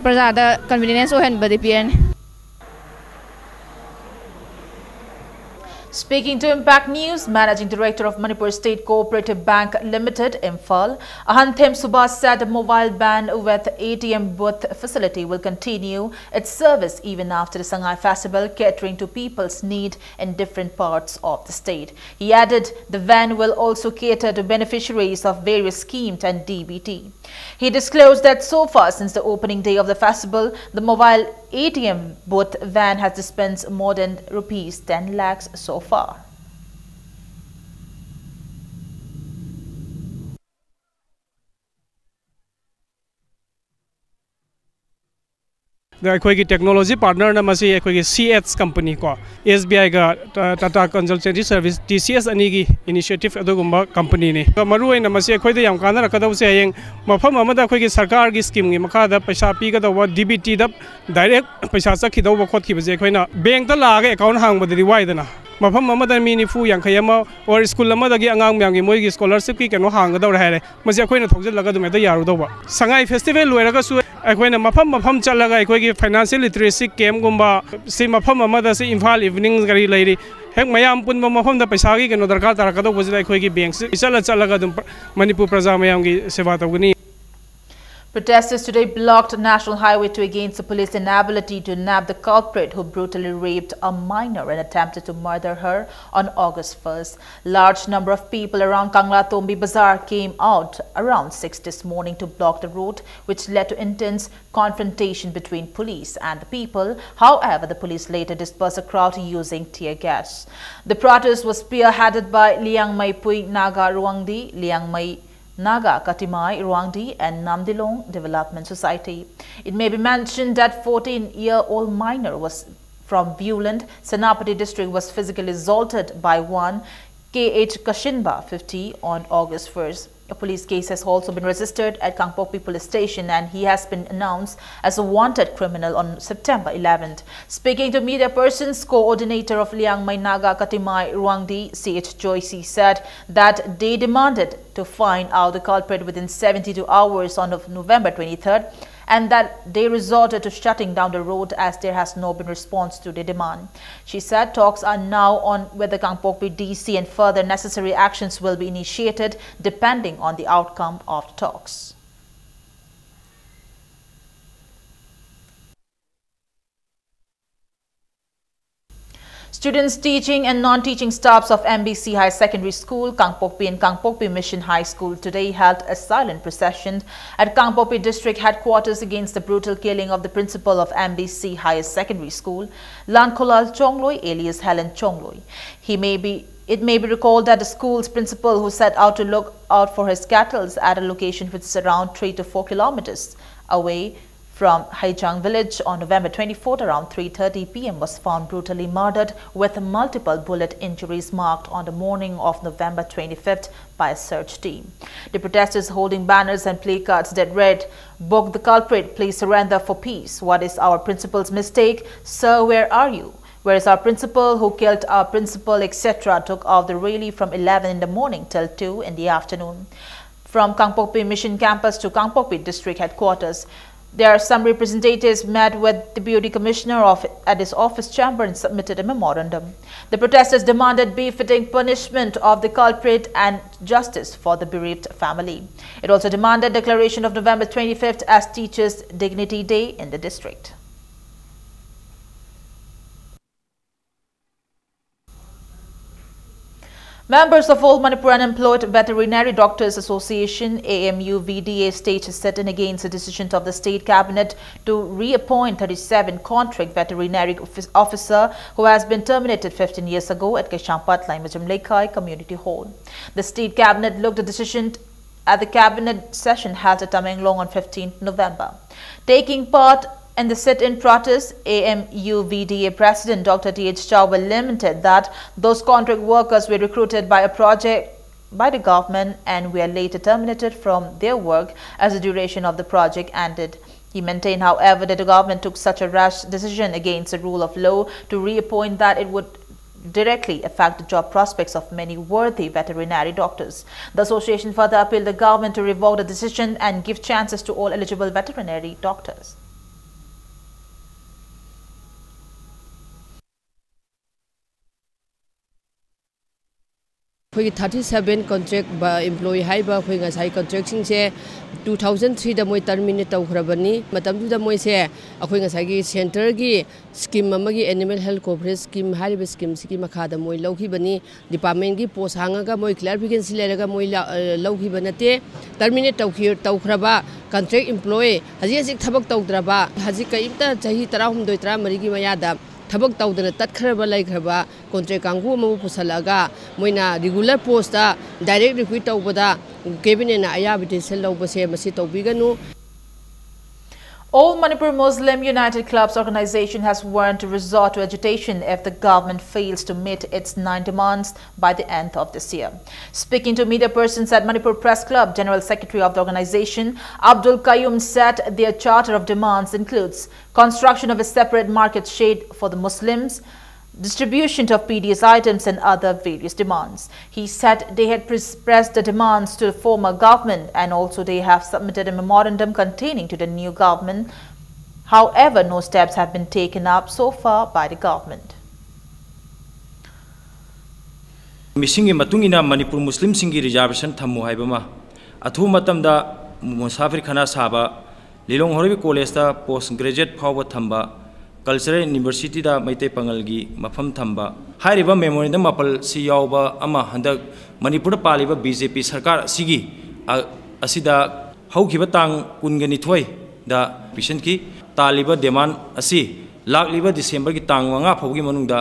ꯄ꯭ꯔꯖꯥꯗ convenience ꯑꯣꯏꯍꯟꯕꯗꯤ ꯄꯤꯔꯅꯤ꯫ Speaking to Impact News, Managing Director of Manipur State Cooperative Bank Limited, Imphal, Ahanthem Subhash said a mobile van with A T M booth facility will continue its service even after the Sangai festival, catering to people's need in different parts of the state. He added the van will also cater to beneficiaries of various schemes and D B T. He disclosed that so far since the opening day of the festival, the mobile A T M booth van has dispensed more than rupees ten lakhs so far. ꯑꯗ ꯑꯩꯈꯣꯏꯒꯤ technology partnerꯅ ꯃꯁꯤ ꯑꯩꯈꯣꯏꯒꯤ C H company ꯀꯣ, S B I ꯒ ꯇ-, Tata Consultancy Service, T C S ꯑꯅꯤꯒꯤ initiative ꯑꯗꯨꯒꯨꯝꯕ companyꯅꯤ꯫ ꯑꯗꯣ ꯃꯔꯨꯑꯣꯏꯅ ꯃꯁꯤ ꯑꯩꯈꯣꯏꯗ ꯌꯥꯝ ꯀꯥꯟꯅꯔꯛꯀꯗꯧꯕꯁꯦ ꯍꯌꯦꯡ ꯃꯐꯝ ꯑꯃꯗ ꯑꯩꯈꯣꯏꯒꯤ ꯁꯔꯀꯥꯔꯒꯤ schemeꯒꯤ ꯃꯈꯥꯗ ꯄꯩꯁꯥ ꯄꯤꯒꯗꯧꯕ D B Tꯗ direct ꯄꯩꯁꯥ ꯆꯠꯈꯤꯗꯧꯕ ꯈꯣꯠꯈꯤꯕꯁꯦ ꯑꯩꯈꯣꯏꯅ bankꯇ ꯂꯥꯛꯑꯒ account ꯍꯥꯡꯕꯗꯗꯤ ꯋꯥꯏꯗꯅ꯫ ꯃꯐꯝ ꯑꯃꯗ ꯃꯤ ꯅꯤꯐꯨ ꯌꯥꯡꯈꯩ ꯑꯃ or school ꯑꯃꯗꯒꯤ ꯑꯉꯥꯡ ꯃꯌꯥꯝꯒꯤ ꯃꯣꯏꯒꯤ scholarshipꯀꯤ ꯀꯩꯅꯣ ꯍꯥꯡꯒꯗꯧꯔꯦ ꯍꯥꯏꯔꯦ, ꯃꯁꯤ ꯑꯩꯈꯣꯏꯅ ꯊꯧꯖꯤꯜꯂꯒ ꯑꯗꯨꯝ ꯍꯦꯛꯇ ꯌꯥꯔꯨꯗꯧꯕ꯫ ꯁꯉꯥꯏ festival ꯂꯣꯏꯔꯒꯁꯨ ꯑꯩꯈꯣꯏꯅ ꯃꯐꯝ ꯃꯐꯝ ꯆꯠꯂꯒ ꯑꯩꯈꯣꯏꯒꯤ financial literacy campꯒꯨꯝꯕ, ꯁꯤ ꯃꯐꯝ ꯑꯃꯗ ꯁꯤ ꯏꯝꯐꯥꯜ evening ꯀꯔꯤ ꯂꯩꯔꯤ, ꯍꯦꯛ ꯃꯌꯥꯝ ꯄꯨꯟꯕ ꯃꯐꯝꯗ ꯄꯩꯁꯥꯒꯤ ꯀꯩꯅꯣ ꯗꯔꯀꯥꯔ ꯇꯥꯔꯛꯀꯗꯧꯕꯁꯤꯗ ꯑꯩꯈꯣꯏꯒꯤ bankꯁꯤ ꯆꯠꯂ ꯆꯠꯂꯒ ꯑꯗꯨꯝ ꯄ꯭ꯔ-, ꯃꯅꯤꯄꯨꯔ ꯄ꯭ꯔꯖꯥ ꯃꯌꯥꯝꯒꯤ ꯁꯦꯕꯥ ꯇꯧꯒꯅꯤ꯫ Protesters today blocked National Highway two against the police inability to nab the culprit who brutally raped a minor and attempted to murder her on August first. Large number of people around Kangla Tombi Bazaar came out around six this morning to block the road, which led to intense confrontation between police and the people. However, the police later dispersed the crowd using tear gas. The protest was spearheaded by Liangmai Pui Naga Ruangdi, Liangmai Naga Katimai Ruangdi and Namdilong Development Society. It may be mentioned that fourteen-year-old minor was from Viewland, Senapati district, was physically assaulted by one K H Kashinba, fifty, on August first. A police case has also been registered at Kangpokpi Police Station, and he has been announced as a wanted criminal on September eleventh. Speaking to media persons, coordinator of Liangmai Naga Katimai Ruangdi, C H Joyce, said that they demanded to find out the culprit within seventy-two hours on Nov-, November twenty-third, and that they resorted to shutting down the road as there has not been response to the demand. She said talks are now on with the Kangpokpi D C and further necessary actions will be initiated depending on the outcome of the talks. Students, teaching and non-teaching staffs of M B C Higher Secondary School, Kangpokpi and Kangpokpi Mission High School today held a silent procession at Kangpokpi District Headquarters against the brutal killing of the principal of M B C Higher Secondary School, Lankholal Chongloi, alias Helen Chongloi. He may be, it may be recalled that the school's principal, who set out to look out for his cattles at a location which is around three to four kilometers away, from Haijang village on November twenty-fourth around three thirty p m, was found brutally murdered with multiple bullet injuries marked on the morning of November twenty-fifth by a search team. The protesters holding banners and placards that read, "Book the culprit, please surrender for peace. What is our principal's mistake? Sir, where are you? Where is our principal who killed our principal?" et cetera, took off the rally from eleven in the morning till two in the afternoon. From Kangpokpi Mission Campus to Kangpokpi District Headquarters, there are some representatives met with the Deputy Commissioner of, at his office chamber and submitted a memorandum. The protesters demanded befitting punishment of the culprit and justice for the bereaved family. It also demanded declaration of November twenty-fifth as Teachers' Dignity Day in the district. Members of All Manipur Unemployed Veterinary Doctors Association, A M U V D A, staged a sit-in against the decision of the state cabinet to reappoint thirty-seven contract veterinary office-, officer who has been terminated fifteen years ago at Kaichampatla Imajim Leikai Community Hall. The state cabinet looked the decision at the cabinet session held at Tamenglong on fifteenth November. Taking part in the sit-in protest, A M U V D A President Doctor T H Chawba lamented that those contract workers were recruited by a project by the government and were later terminated from their work as the duration of the project ended. He maintained, however, that the government took such a rash decision against the rule of law to reappoint that it would directly affect the job prospects of many worthy veterinary doctors. The association further appealed the government to revoke the decision and give chances to all eligible veterinary doctors. ꯑꯩꯈꯣꯏꯒꯤ thirty seven contract employee ꯍꯥꯏꯔꯤꯕ ꯑꯩꯈꯣꯏ ꯉꯁꯥꯏ contractꯁꯤꯡꯁꯦ two thousand threeꯗ ꯃꯣꯏ terminate ꯇꯧꯈ꯭ꯔꯕꯅꯤ꯫ ꯃꯇꯝꯗꯨꯗ ꯃꯣꯏꯁꯦ ꯑꯩꯈꯣꯏ ꯉꯁꯥꯏꯒꯤ centreꯒꯤ scheme ꯑꯃꯒꯤ Animal Health Coverage Scheme ꯍꯥꯏꯔꯤꯕ schemeꯁꯤꯒꯤ ꯃꯈꯥꯗ ꯃꯣꯏ ꯂꯧꯈꯤꯕꯅꯤ꯫ Departmentꯀꯤ post ꯍꯥꯡꯉꯒ ꯃꯣꯏ clear vacancy ꯂꯩꯔꯒ ꯃꯣꯏ ꯂꯧꯈꯤꯕ ꯅꯠꯇꯦ꯫ Terminate ꯇꯧꯈ꯭ꯔꯕ contract employee, ꯍꯧꯖꯤꯛ ꯍꯧꯖꯤꯛ ꯊꯕꯛ ꯇꯧꯗ꯭ꯔꯕ, ꯍꯧꯖꯤꯛ ꯀꯔꯤꯝꯇ ꯆꯍꯤ ꯇꯔꯥꯍꯨꯝꯗꯣꯏ ꯇꯔꯥꯃꯔꯤꯒꯤ ꯃꯌꯥꯗ ꯊꯕꯛ ꯇꯧꯗꯅ ꯇꯠꯈ꯭ꯔꯕ ꯂꯩꯈ꯭ꯔꯕ contract ꯀꯥꯡꯕꯨ ꯑꯃꯕꯨ ꯄꯨꯁꯜꯂꯛꯑꯒ ꯃꯣꯏꯅ regular postꯇ direct recruit ꯇꯧꯕꯗ cabinetꯅ ꯑꯌꯥꯕ decision ꯂꯧꯕꯁꯦ ꯃꯁꯤ ꯇꯧꯕꯤꯒꯅꯨ꯫ All Manipur Muslim United Clubs organization has warned to resort to agitation if the government fails to meet its nine demands by the end of this year. Speaking to media persons at Manipur Press Club, General Secretary of the organization, Abdul Qayyum, said their charter of demands includes construction of a separate market shed for the Muslims, distribution of P D S items and other various demands. He said they had pressed the demands to the former government and also they have submitted a memorandum containing to the new government. However, no steps have been taken up so far by the government. ꯃꯤꯁꯤꯡꯒꯤ ꯃꯇꯨꯡ ꯏꯟꯅ ꯃꯅꯤꯄꯨꯔ ꯃꯨꯁꯂꯤꯝꯁꯤꯡꯒꯤ reservation ꯊꯝꯃꯨ ꯍꯥꯏꯕ ꯑꯃ, ꯑꯊꯨꯕ ꯃꯇꯝꯗ ꯃꯨꯁꯥꯐꯤꯔ ꯈꯥꯅꯥ ꯁꯥꯕ, ꯂꯤꯂꯣꯡ ꯍꯧꯔꯩꯕꯤ collegeꯇ post graduate ꯐꯥꯎꯕ ꯊꯝꯕ, cultural universityꯗ ꯃꯩꯇꯩ ꯄꯥꯉꯜꯒꯤ ꯃꯐꯝ ꯊꯝꯕ, ꯍꯥꯏꯔꯤꯕ memorandum ꯃꯥꯄꯜꯁꯤ ꯌꯥꯎꯕ ꯑꯃ ꯍꯟꯗꯛ ꯃꯅꯤꯄꯨꯔꯗ ꯄꯥꯜꯂꯤꯕ BJP ꯁꯔꯀꯥꯔ ꯑꯁꯤꯒꯤ ꯑꯁꯤꯗ ꯍꯧꯈꯤꯕ ꯇꯥꯡ ꯀꯨꯟꯒ ꯅꯤꯊꯣꯏꯗ ꯄꯤꯁꯤꯟꯈꯤ꯫ ꯇꯥꯜꯂꯤꯕ demand ꯑꯁꯤ ꯂꯥꯛꯂꯤꯕ Decemberꯒꯤ ꯇꯥꯡ ꯃꯉꯥ ꯐꯥꯎꯕꯒꯤ ꯃꯅꯨꯡꯗ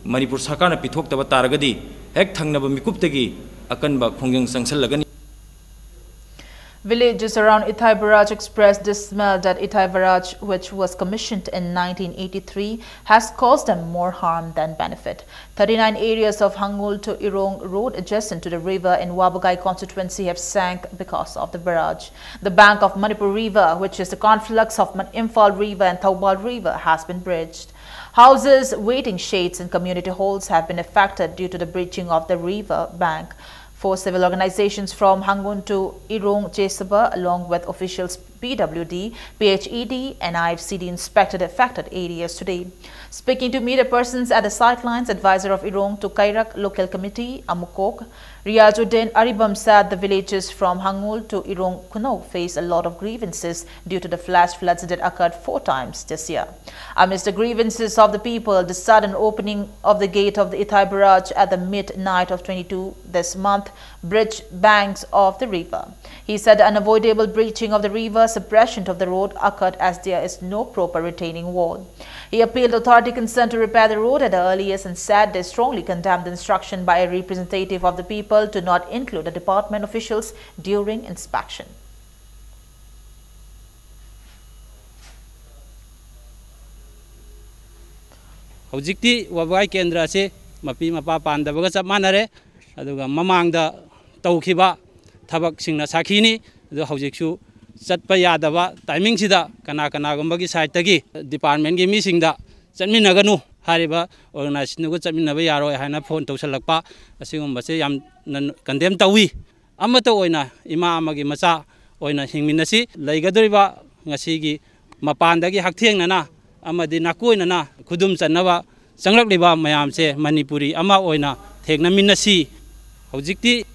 ꯃꯅꯤꯄꯨꯔ ꯁꯔꯀꯥꯔꯅ ꯄꯤꯊꯣꯛꯇꯕ ꯇꯥꯔꯒꯗꯤ ꯍꯦꯛ ꯊꯪꯅꯕ ꯃꯤꯀꯨꯞꯇꯒꯤ ꯑꯀꯟꯕ ꯈꯣꯡꯖꯪ ꯆꯪꯁꯤꯜꯂꯒꯅꯤ꯫ Villages around Ithai Barrage expressed dismay that Ithai Barrage, which was commissioned in nineteen eighty-three, has caused them more harm than benefit. Thirty-nine areas of Hangul to Irong Road adjacent to the river in Wabagai constituency have sank because of the barrage. The bank of Manipur River, which is the conflux of Man- Imphal River and Thoubal River, has been breached. Houses, waiting sheds, and community halls have been affected due to the breaching of the river bank. Four civil organizations from Hangun to Irong Jesaba, along with officials P W D, P H E D, and I F C D inspected affected areas today. Speaking to media persons at the sidelines, advisor of Irong to Kairak Local Committee, Amukok, Riazuddin Aribam said the villages from Hangul to Irong Kuno face a lot of grievances due to the flash floods that occurred four times this year. Amidst the grievances of the people, the sudden opening of the gate of the Ithai Barrage at the midnight of twenty-two this month bridged banks of the river. He said the unavoidable breaching of the river, suppression of the road occurred as there is no proper retaining wall. He appealed authority concerned to repair the road at the earliest and said they strongly condemn the instruction by a representative of the people to not include the department officials during inspection. ꯍꯧꯖꯤꯛꯇꯤ ꯋꯥꯕꯒꯥꯏ ꯀꯦꯟꯗ꯭ꯔ ꯑꯁꯤ ꯃꯄꯤ ꯃꯄꯥ ꯄꯥꯟꯗꯕꯒ ꯆꯞ ꯃꯥꯟꯅꯔꯦ꯫ ꯑꯗꯨꯒ ꯃꯃꯥꯡꯗ ꯇꯧꯈꯤꯕ ꯊꯕꯛꯁꯤꯡꯅ ꯁꯥꯈꯤꯅꯤ꯫ ꯑꯗꯨ ꯍꯧꯖꯤꯛꯁꯨ ꯆꯠꯄ ꯌꯥꯗꯕ ꯇꯥꯏꯃꯤꯡꯁꯤꯗ ꯀꯅꯥ ꯀꯅꯥꯒꯨꯝꯕꯒꯤ ꯁꯥꯏꯠꯇꯒꯤ ꯗꯤꯄꯥꯔꯠꯃꯦꯟꯒꯤ ꯃꯤꯁꯤꯡꯗ ꯆꯠꯃꯤꯟꯅꯒꯅꯨ ꯍꯥꯏꯔꯤꯕ ꯑꯣꯔꯒꯅꯥꯏꯖꯦꯁꯟꯗꯨꯒ ꯆꯠꯃꯤꯟꯅꯕ ꯌꯥꯔꯣꯏ ꯍꯥꯏꯅ ꯐꯣꯟ ꯇꯧꯁꯜꯂꯛꯄ ꯑꯁꯤꯒꯨꯝꯕꯁꯦ ꯌꯥꯝꯅ ꯀꯟꯗꯦꯝ ꯇꯧꯏ꯫ ꯑꯃꯠꯇ ꯑꯣꯏꯅ ꯏꯃꯥ ꯑꯃꯒꯤ ꯃꯆꯥ ꯑꯣꯏꯅ ꯍꯤꯡꯃꯤꯟꯅꯁꯤ꯫ ꯂꯩꯒꯗꯧꯔꯤꯕ ꯉꯁꯤꯒꯤ ꯃꯄꯥꯟꯗꯒꯤ ꯍꯛꯊꯦꯡꯅꯅ ꯑꯃꯗꯤ ꯅꯥꯀꯣꯏꯅꯅ ꯈꯨꯗꯨꯝ ꯆꯟꯅꯕ ꯆꯪꯂꯛꯂꯤꯕ ꯃꯌꯥꯝꯁꯦ ꯃꯅꯤꯄꯨꯔꯤ ꯑꯃ ꯑꯣꯏꯅ ꯊꯦꯡꯅꯃꯤꯟꯅꯁꯤ꯫ ꯍꯧꯖꯤꯛꯇꯤ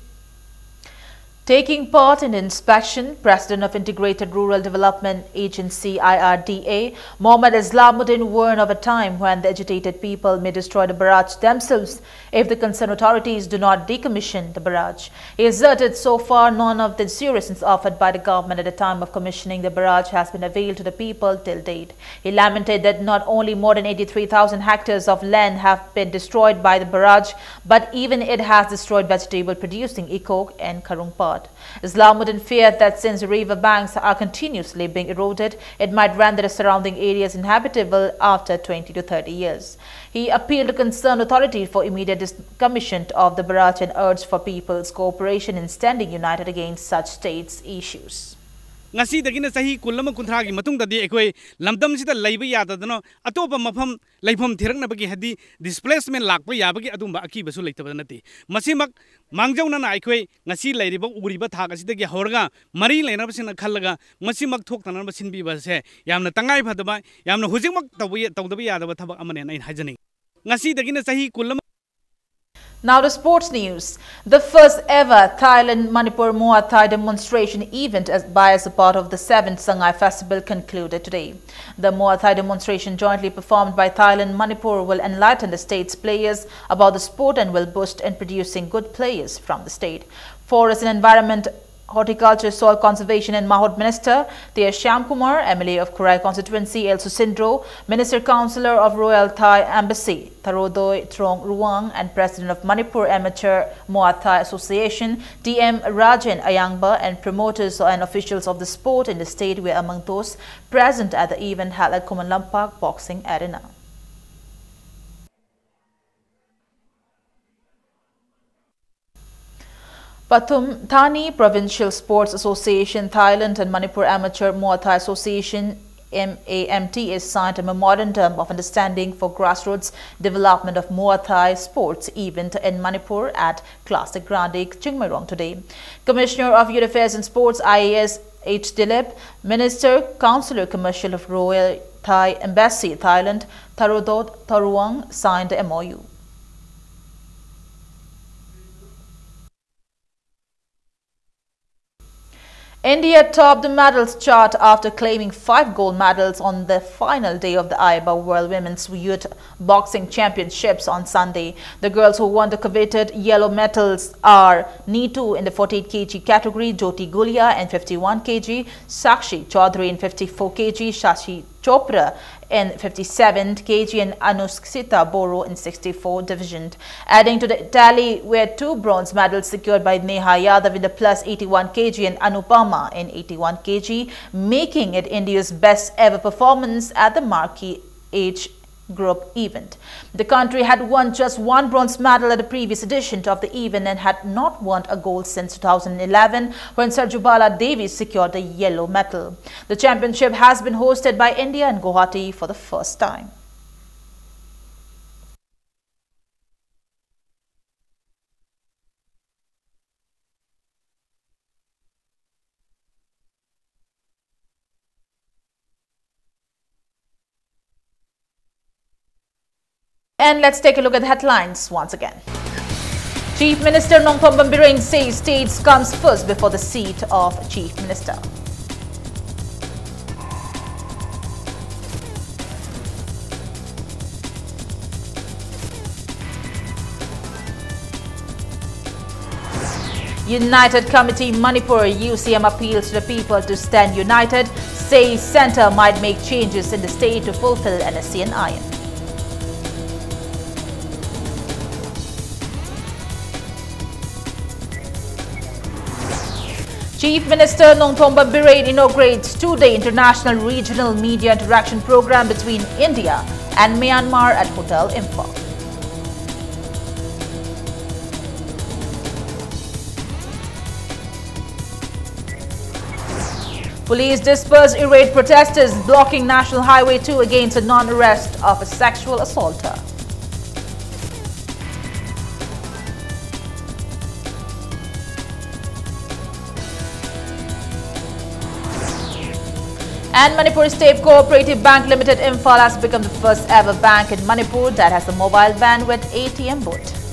Taking part in the inspection, President of Integrated Rural Development Agency, I R D A, Mohammad Islamuddin warned of a time when the agitated people may destroy the barrage themselves if the concerned authorities do not decommission the barrage. He asserted so far none of the assurances offered by the government at the time of commissioning the barrage has been availed to the people till date. He lamented that not only more than eighty-three thousand hectares of land have been destroyed by the barrage, but even it has destroyed vegetable producing Ikok and Karungpal. Islamuddin feared that since river banks are continuously being eroded, it might render the surrounding areas inhabitable after twenty to thirty years. He appealed to concerned authorities for immediate decommission of the barrage and urged for people's cooperation in standing united against such states' issues. ꯉꯁꯤꯗꯒꯤꯅ ꯆꯍꯤ ꯀꯨꯟ ꯑꯃ ꯀꯨꯟꯊ꯭ꯔꯥꯒꯤ ꯃꯇꯨꯡꯗꯗꯤ ꯑꯩꯈꯣꯏ ꯂꯝꯗꯝꯁꯤꯗ ꯂꯩꯕ ꯌꯥꯗꯗꯅ ꯑꯇꯣꯞꯄ ꯃꯐꯝ ꯂꯩꯐꯝ ꯊꯤꯔꯛꯅꯕꯒꯤ ꯍꯥꯏꯗꯤ ꯗꯤꯁꯄ꯭ꯂꯦꯁꯃꯦꯟ ꯂꯥꯛꯄ ꯌꯥꯕꯒꯤ ꯑꯗꯨꯝꯕ ꯑꯀꯤꯕꯁꯨ ꯂꯩꯇꯕ ꯅꯠꯇꯦ꯫ ꯃꯁꯤꯃꯛ ꯃꯥꯡꯖꯧꯅꯅ ꯑꯩꯈꯣꯏ ꯉꯁꯤ ꯂꯩꯔꯤꯕ ꯎꯔꯤꯕ ꯊꯥꯛ ꯑꯁꯤꯗꯒꯤ ꯍꯧꯔꯒ ꯃꯔꯤ ꯂꯩꯅꯕꯁꯤꯡꯅ ꯈꯜꯂꯒ ꯃꯁꯤꯃꯛ ꯊꯣꯛꯇꯅꯕ ꯁꯤꯟꯕꯤꯕ ꯑꯁꯦ ꯌꯥꯝꯅ ꯇꯉꯥꯏ ꯐꯗꯕ, ꯌꯥꯝꯅ ꯍꯧꯖꯤꯛꯃꯛ ꯇꯧꯕ ꯌꯥ- ꯇꯧꯗꯕ ꯌꯥꯗꯕ ꯊꯕꯛ ꯑꯃꯅꯦꯅ ꯑꯩꯅ ꯍꯥꯏꯖꯅꯤꯡꯉꯤ꯫ ꯉꯁꯤꯗꯒꯤꯅ ꯆꯍꯤ ꯀꯨꯟ ꯑꯃ Now to sports news. The first ever Thailand Manipur Muay Thai demonstration event as, by as a part of the seventh Sangai Festival concluded today. The Muay Thai demonstration jointly performed by Thailand Manipur will enlighten the state's players about the sport and will boost in producing good players from the state. Forest and Environment, Horticulture, Soil Conservation and Mahot Minister Tia Shyamkumar, M L A of Khurai Constituency L Susindro, Minister Councillor of Royal Thai Embassy Tharodoi Trong Ruang and President of Manipur Amateur Muay Thai Association T M Rajen Ayangba and promoters and officials of the sport in the state were among those present at the event held at Khuman Lampak Boxing Arena. Pathum Thani Provincial Sports Association Thailand and Manipur Amateur Muay Thai Association M A M T A signed a memorandum of understanding for grassroots development of Muay Thai sports event in Manipur at Classic Ground Chingmeirong today. Commissioner of Youth Affairs and Sports I A S H Dilip, Minister Councillor Commercial of Royal Thai Embassy Thailand Tharodot Tharuang signed the M O U. India topped the medals chart after claiming five gold medals on the final day of the IBA World Women's Youth Boxing Championships on Sunday. The girls who won the coveted yellow medals are Neetu in the forty-eight K G category, Jyoti Gulia in fifty-one K G, Sakshi Chaudhary in fifty-four K G, Shashi Chopra in fifty-seven K G and Anuskita Boro in sixty-four division. Adding to the tally were two bronze medals secured by Neha Yadav in the plus eighty-one K G and Anupama in eighty-one K G, making it India's best ever performance at the marquee age group event. The country had won just one bronze medal at the previous edition of the event and had not won a gold since two thousand eleven, when Sarjubala Devi secured the yellow medal. The championship has been hosted by India in Guwahati for the first time. And let's take a look at the headlines once again. Chief Minister Nongthombam Biren says states comes first before the seat of Chief Minister. United Committee Manipur, U C M appeals to the people to stand united, says centre might make changes in the state to fulfil N S C and I M. Chief Minister Nongthombam Biren inaugurates two-day international regional media interaction program between India and Myanmar at Hotel Imphal. Police dispersed irate protesters blocking National Highway two against a non-arrest of a sexual assaulter. And Manipur State Cooperative Bank Limited Imphal has become the first ever bank in Manipur that has a mobile van with A T M booth.